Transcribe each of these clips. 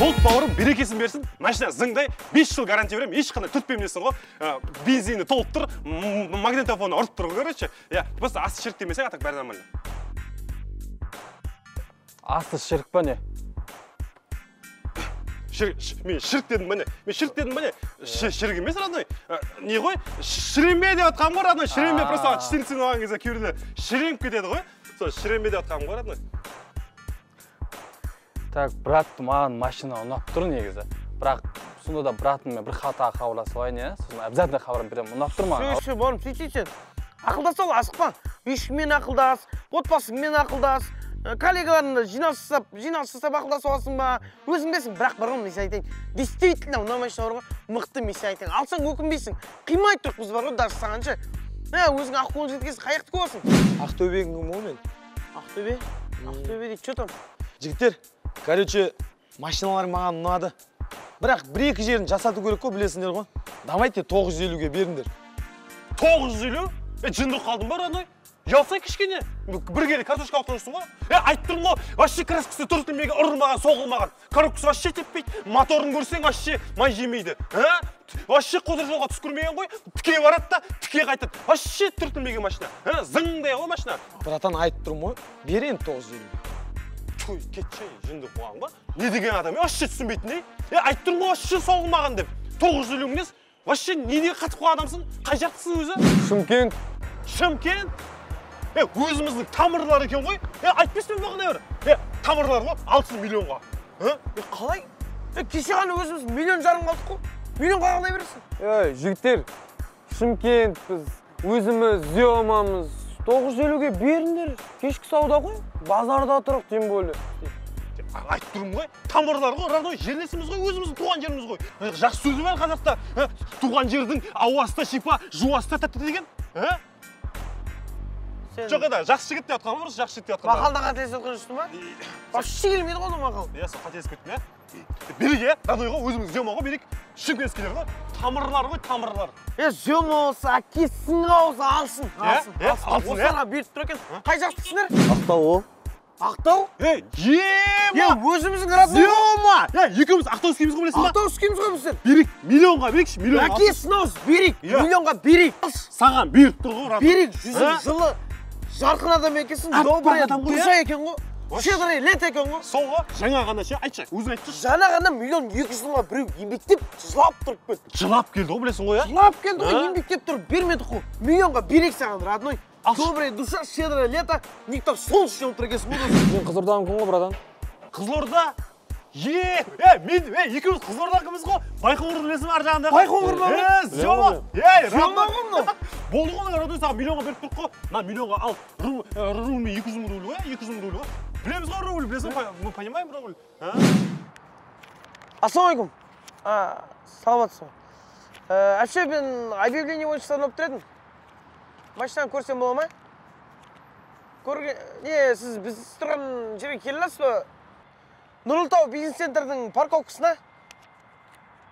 Болды бауырым, берекесін берсін, машина зыңдай, 5 жыл гарантия беремін, ешқандай түртпеймін десің ғой. Бензині толып тұр, магнитофоны ұрып тұр ғой, короче. Иә, просто асты шірік демесең, а так бәрі нормально. Асты шірік па не? Мен шірік дедім ба не? Мен шірік дедім ба не? Шірік емес, родной. Не ғой? Шіренбе деп жатқаным ғой, родной. Шіренбе, просто чтенцин алған кезде кейбіреулер шіреніп кетеді ғой. Сол шіренбе деп жатқаным ғой, родной. Так, брат, маған машина ұнап тұр негізі. Бірақ сонда да братыммен бір хата хабарласып алайын, иә? Сосын обязательно хабар беремін. Ұнап тұр маған. Все, бауырым, сөйт сен. Ақылдаса ол, асықпа. Ешкіммен ақылдас, отбасыңмен ақылдас, коллегаларыңды жиналыс жасап ақылдасып аласың ба? Өзің білесің, бірақ бар ғой, мен сен айтайын. Действительно, мына машина бар ғой, мықты, мен сен айтайын. Алсаң өкінбейсің. Қимай тұрып біз бар ғой, даже саған ше. Өзің ақ көңіл жігіт екенсің, қай жақты көресің? Ақтөбе кім ғой мен? Ақтөбе? Ақтөбе дейді, че там? Жігіттер, короче, машиналар маған ұнады. Бірақ бір-екі жерін жасату керек қой, білесіңдер ғой. Давайте 950-ге беріңдер. 950? Жынды қалдым ба, родной? Ұялсай кішкене. Бір келі картошка алып тұрсың ғой. Айтып тұрмын ғой, вообще краскасы түртілмеген, ұрылмаған, соғылмаған. Коробкасы вообще теппейді, моторын көрсең вообще май жемейді. Вообще қотыр жолға түскірмеген ғой, тіке барады да, тіке қайтады. Вообще түртілмеген машина. Зыңдай ғой машина. Братан, айтып тұрмын ғой, бер енді 950-ге. Той, кетші, жынды қуған ба? Не деген адам, вообще түсінбейтін, айтып тұрмын ғой, вообще соғылмаған деп. 950 емес, вообще не деген қатып қойған адамсың? Қай жақтысың өзі? Шымкент. Шымкент? Өзіміздің тамырлар екен ғой. Айтпайсың ба бағана бір? Тамырлар ғой, 6 миллионға. Қалай? Кеше ғана өзіміз 1,5 миллион қалдық қой. Миллионға қалай бересің? Жігіттер, Шымкент біз, өзіміз Зёмамыз. 950-ге беріңдер, кешкі сауда ғой, базарда тұрық, тем более. Айтып тұрмын ғой, тамырлар ғой, родной, жерлесіміз ғой, өзіміздің туған жеріміз ғой. Жақсы сөзі бар қазақта, туған жердің ауасы да шипа, жуасы да тәтті деген. Жоқ, еді, жақсы жігіт деп жатқан ғой, жақсы жігіт деп жатқан. Мақалда қателесіп жатқан жоқсың ба? Вообще келмейді ғой мақал. Иә, сол қателесіп кеттім, иә. Берейік, иә, родной ғой, өзіміз Зёма ғой, берейік. Шымкентскийлер ғой, тамырлар ғой, тамырлар. Зёма болса, әкесінің аузы алсын, алсын, алсын. Осыларға беріп тұр екен. Қай жақтысыңдар? Ақтау ол. Ақтау? Ема! Өзіміздің родной. Зёма! Екеуміз ақтаускийміз ғой, білесің ба? Ақтаускийміз ғой біздер. Берейік, миллионға берейікші, миллионға. Әкесінің аузы берейік, миллионға берейік. Саған беріп тұр ғой, родной. Берейік, жүзің жылы, жарқын адам екенсің, добрый душа екен ғой. Щедрый лет екен ғой. Сол ғой, жаңа ғана ше, айтшы, өзің айтшы. Жаңа ғана 1,2 миллион біреу еңбектеп, жылап тұрып келді. Жылап келді ғой, білесің ғой, Жылап келді ғой, еңбектеп тұрып бермедік қой. Миллионға берейік саған, родной. Добрая душа, щедрое лето, никто солнце отыр екенсің ғой. Мен Қызылорданікі ғой, братан. Қызылорда? Мен, екеуміз Қызылорданікіміз ғой. Байқоңырды білесің ар жағында. Байқоңыр ма? Зёма. Зёма ғой мынау. Болды ғой, родной, саған миллионға беріп тұрық қой. Мына миллионға ал, рубль 200 мың рубль ғой, 200 мың рубль ғой. Білеміз ғой рубль, білесің ғой, мы понимаем рубль. Ассалаумағалейкум. Саламатсыз ба? Әпше, мен объявление бойынша санап тұр едім. Машинаны көрсем бола ма? Не, сіз біз тұрған жерге келе аласыз ба? Нұрлытау бизнес центрдің парковкасына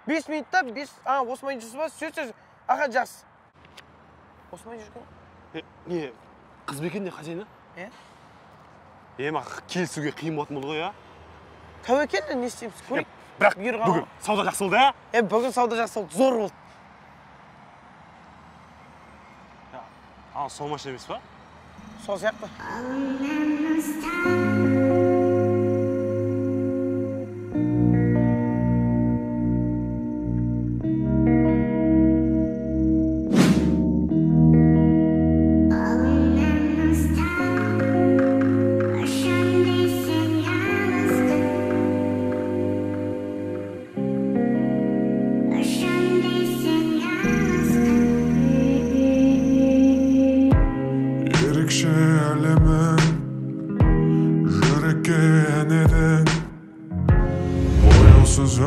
5 минутта, 5, осымен жүрсіз ба? Сөз, аға, жақсы. Осымен жүрген? Не, қыз ба екен не, хозяйны? Ма, келісуге қиын болатын болды ғой, а? Тәуекел, не істейміз, көрейік. Бірақ бүгін сауда жақсы болды, ә? Бүгін сауда жақсы болды, зор болды. Ал, сол машина емес па? Сол сияқты.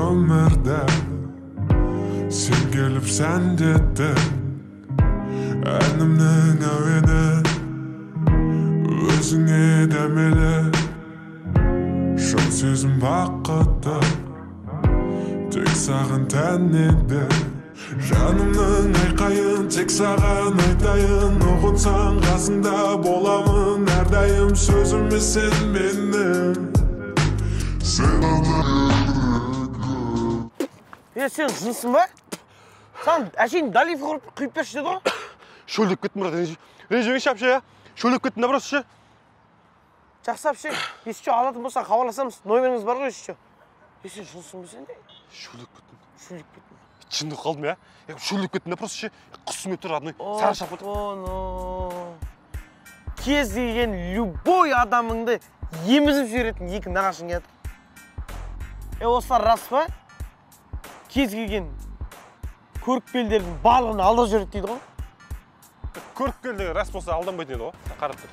Өмірді сен келіп сәндеттің, әнімнің әуені өзіңе дәмелі, шын сезім бақытты тек саған тән еді. Жанымның айқайын тек саған айтайын, ұғынсаң қасыңда боламын әрдайым, сөзіме сен менің. Сен Е, сен жынсың ба? Саған әшейін долив құйып берші деді ғой. Шөлдеп кеттім, брат, ренжімеңші вообще, иә. Шөлдеп кеттім да просто ше. Жақсы вообще, если что алатын болсаң хабарласамыз, номеріңіз бар ғой если что. Е, сен жынсың ба сен де? Шөлдеп кеттім. Шөлдеп кеттім. Жынды қалдым, иә. Шөлдеп кеттім да просто ше. Құсым келіп тұр, родной. Сары шапып отыр. Кез келген любой адамыңды емізіп жіберетін екі нағашың келеді. Е, осылар рас па? Кез келген көріпкелдердің барлығын алдап жібереді дейді ғой. Көріпкел деген рас болса алданбайтын еді ғой. Қарап тұр.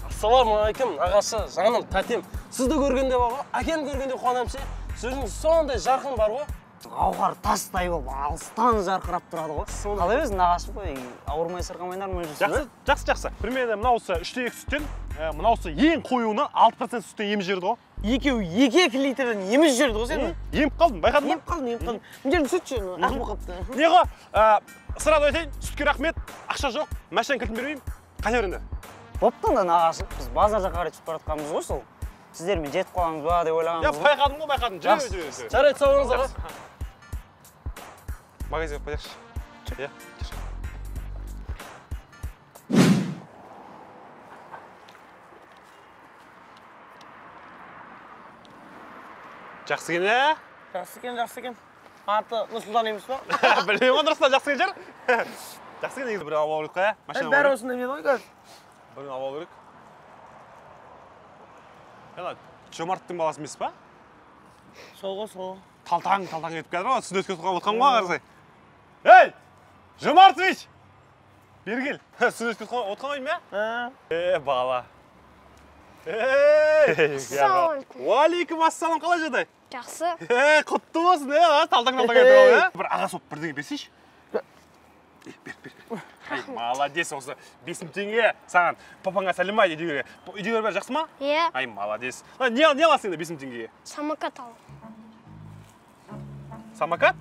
Ассалаумағалейкум, ағашы, жаным, тәтем. Сізді көргенде бар ғой, әкемді көргенде қуанамын ше. Сөзіңіз сондай жарқын бар ғой. Гауһар тастай болып алыстан жарқырап тұрады ғой. Қалай өзің нағашы ғой, ауырмай сырқамай нормально жүрсің ба? Жақсы, жақсы. Примерно мынаусы 3-2 сүттен, мынаусы ең қоюына 6% сүттен еміп жіберді ғой. Екеуі 2-2 литрден еміп жіберді ғой сені. Еміп қалдым, байқадың ба? Еміп қалдым, еміп қалдым. Мына жердің сүт ше, ақ болып қалыпты. Не ғой, сразу айтайын, сүтке рахмет, ақша жоқ, машинаның кілтін бермеймін, қайта беріңдер. Бопты онда нағашы, біз базар жаққа қарай түсіп бара жатқанбыз ғой сол. Сіздермен жетіп қаламыз ба деп ойлағанбыз ғой. Байқадым ғой, байқадым. Жүре, жүре, жүре. Жарайды, сау болыңыз аға. Магазинге қояйықшы. Иә, жүр. Жақсы екен, ә? Жақсы екен, жақсы екен. Аты Нұрсұлтан емес па? Білмеймін ғой, Нұрсұлтан жақсы екен шығар. Жақсы екен негізі, бір алып алу керек қой, ә? Машина бәрі осындай еді ғой қазір. Бір алып алу керек. Ана, Жомарттың баласы емес па? Сол ғой, сол. Талтаң, талтаң етіп келатыр ғой, сүндетке отқан ғой қарасай. Ей, Жомартович! Бері кел. Сүндетке отқан ғой ма? Е, бала. Ей! Ассалаумағалейкум. Уалейкум ассалам, қалай жағдай? Жақсы. Ей, құтты болсын, е, талтаң талтаң етіп алып, е? Бір ағасы болып бірдеңе берсейші. Бер, бер, бер. Молодец, осы 5000 теңге саған. Папаңа сәлем айт үйдегілерге. Үйдегілер бәрі жақсы ма? Иә. Ай, молодец. Не аласың енді 5000 теңгеге? Самокат аламын. Самокат?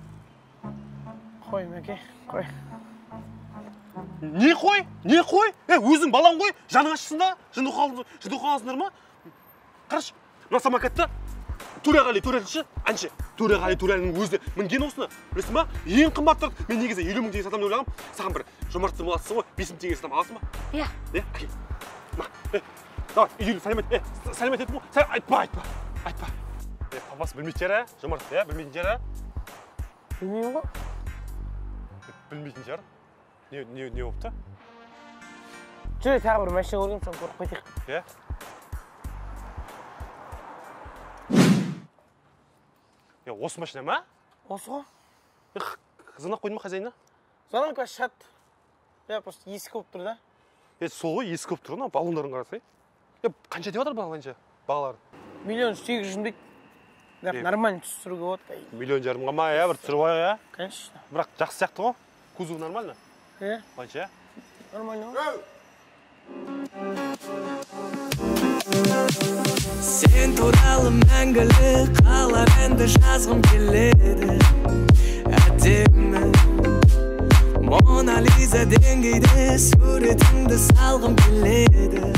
Қой, Мәке, қой. Не қой? Не қой? Е, өзің балаң ғой, жаның ашысын да, жынды қаласыңдар ма? Қарашы, мына самокатты Төреғали Төреәліші, әнші, Төреғали Төреәлінің өзі мінген осыны, білесің ба? Ең қымбат тұрды. Мен негізі 50 000 теңге сатамын деп ойлағам. Саған бір жомарттың баласысың ғой, 5000 теңге сатамын, аласың ба? Иә. Е, әкел. Ма, давай, үйдегілер сәлем айт. Сәлем айт дедім ғой. Айтпа, айтпа, айтпа. Папасы білмейтін шығар, ә? Жомарт, иә, білмейтін шығар, ә? Білмеймін ғой. Білмейтін шығар. Не болыпты? Жүре, тағы бір машина көргем, соны көріп қайтайық. Иә. Е, осы машина ма? Осы ғой. Звонок қойдың ба хозяинына? Звонок қазір шығады. Иә, просто ескі болып тұр да. Е, сол ғой, ескі болып тұр ғой, баллондарын қарасай. Е, қанша деп жатыр бағалайынша? Бағалары? 1 800 000 дейді. Бірақ нормально түсіруге болады. 1,5 миллионға ма, иә, бір түсіріп алайық, иә? Конечно. Бірақ жақсы сияқты ғой. Кузов нормально? Иә. Қанша? Нормально ғой. Сен туралы мәңгілік қалар әнді жазғым келеді. Әдемі Мона Лиза деңгейде суретіңді салғым келеді.